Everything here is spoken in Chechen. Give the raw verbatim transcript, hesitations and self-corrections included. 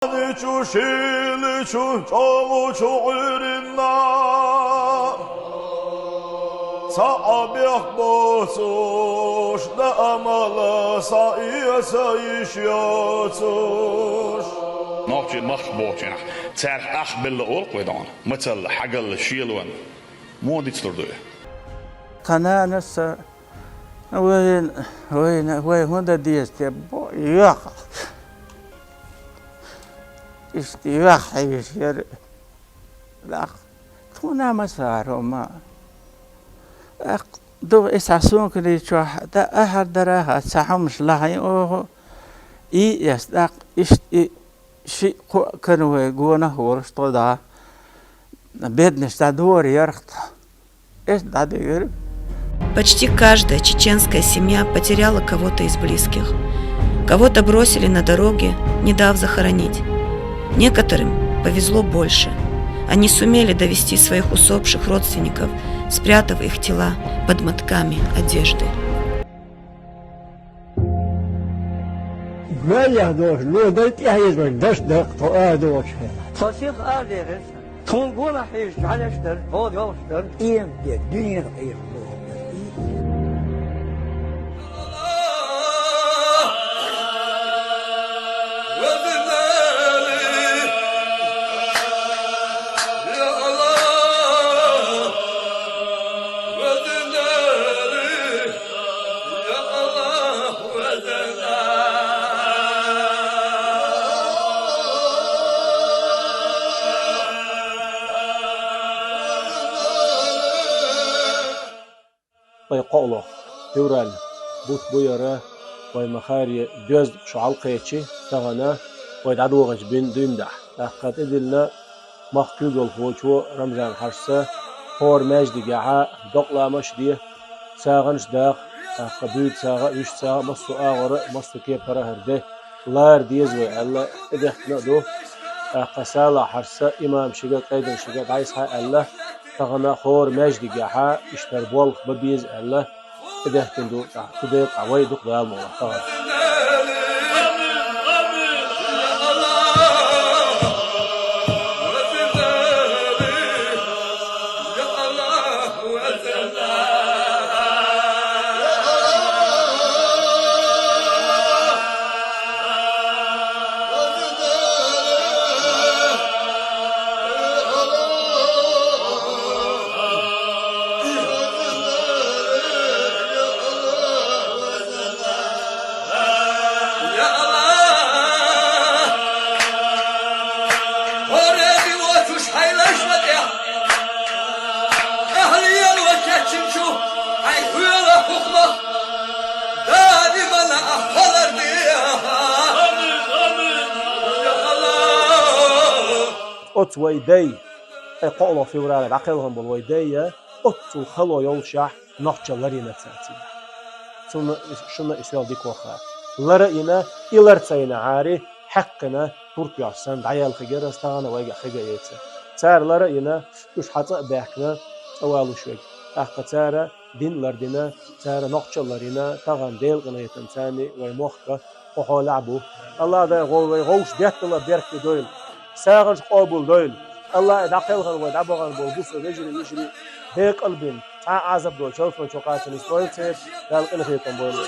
Чу шилчу чӀогӀу чу Ӏуьйринна, ца Ӏа бех боцуш, да амала са эца йиш йоцуш. Нохчий махках бохучу хенахь, цаьрга ах белла олу-кх вай дона, мацалла, хьагалла, шелонна. Муха дицлур ду и? Тхан нанас а вайна, вайна, вай хӀун дан деза те бо, йоьхна. Иштта йоьхна хьийзаш яра. ТӀаккха тхуна а ма сара хӀума. ТӀаккха ду и схьа сумкана чохь, дан ахьар дара, хьан цхьа хӀумаш лахьийна оха. И эс тӀаккха иштта и шиъ-кхоъ конвой гонах а волуш тхо дӀа, беданаш дӀадора ярх тхо. Эс дӀадуьйгира. Почти каждая чеченская семья потеряла кого-то из близких. Кого-то бросили на дороге, не дав захоронить. Некоторым повезло больше. Они сумели довести своих усопших родственников, спрятав их тела под мотками одежды. Гоьллех долуш, ло дай тӀехьа езаш даш дакъа тхо а долуш хенахь. Тхо сиха а дехира. Тхуна гонах хьийзаш жӀаьлеш дара, боху йолуш дара. Ийман де, дуьненан къийхам боху дара. Вай кхоалгӀа февраль бутт бу яра, вай ма-хаъара доьзна шо хьалакхечи, тахана вай дӀадоханчу бин дуьйна дахь. ТӀаккха тӀедиллина махкахь куьйгалхочо Рамзан-Хьаьжас хӀора маьждигехь докъа ламаш а де, сагӀанаш а даха, тӀаккха буьйцу сагӀа а, вуьшта сагӀа а, массо а агӀор а, массо а кепара а хӀара де лара деза вай аьлла, тӀедехкина а ду. ТӀаккха Салахь-Хьаьжас имам шига а, къайдина шига а дӀасхьа а аьлла, тахана хӀора маьждигехь иштта болх бан беза аьлла, тӀедехкина ду, цу декъехь вай дукха Дала мукъ лахь тахана. Оцу вай дай, ткъе кхоалгӀа феврале дӀакхелхина болу вай дай, оццул хало йолушехь, нохчалла ларйина цара цигахь. Цунна шуна и сел дика ваха. Лара а йина, и лар ца йинехьара, хьаькхна, турпалхой санна, дӀаелла хир яра, аса тахана вайгахь хир а яц. Цара лара а йина, уьш хьан цӀа а баьхкина, цӀа валуш верг. ТӀаккха цара дин а лардина, цара нохчалла ларйина, тахана Делан къинхетамца вай мохк кху хьолехь а бу. АллахӀ Дала вай гӀовшашна детталгӀа беркате дойла, сагӀанаш къобал дойла. АллахӀа дӀакхелхина вай дӀабахана болу бусалба вежарий, йижарий декъала бина, цхьа а Ӏазап долчу, чалхо чу кхача нисдойла церан, Дала къинхетам бойла.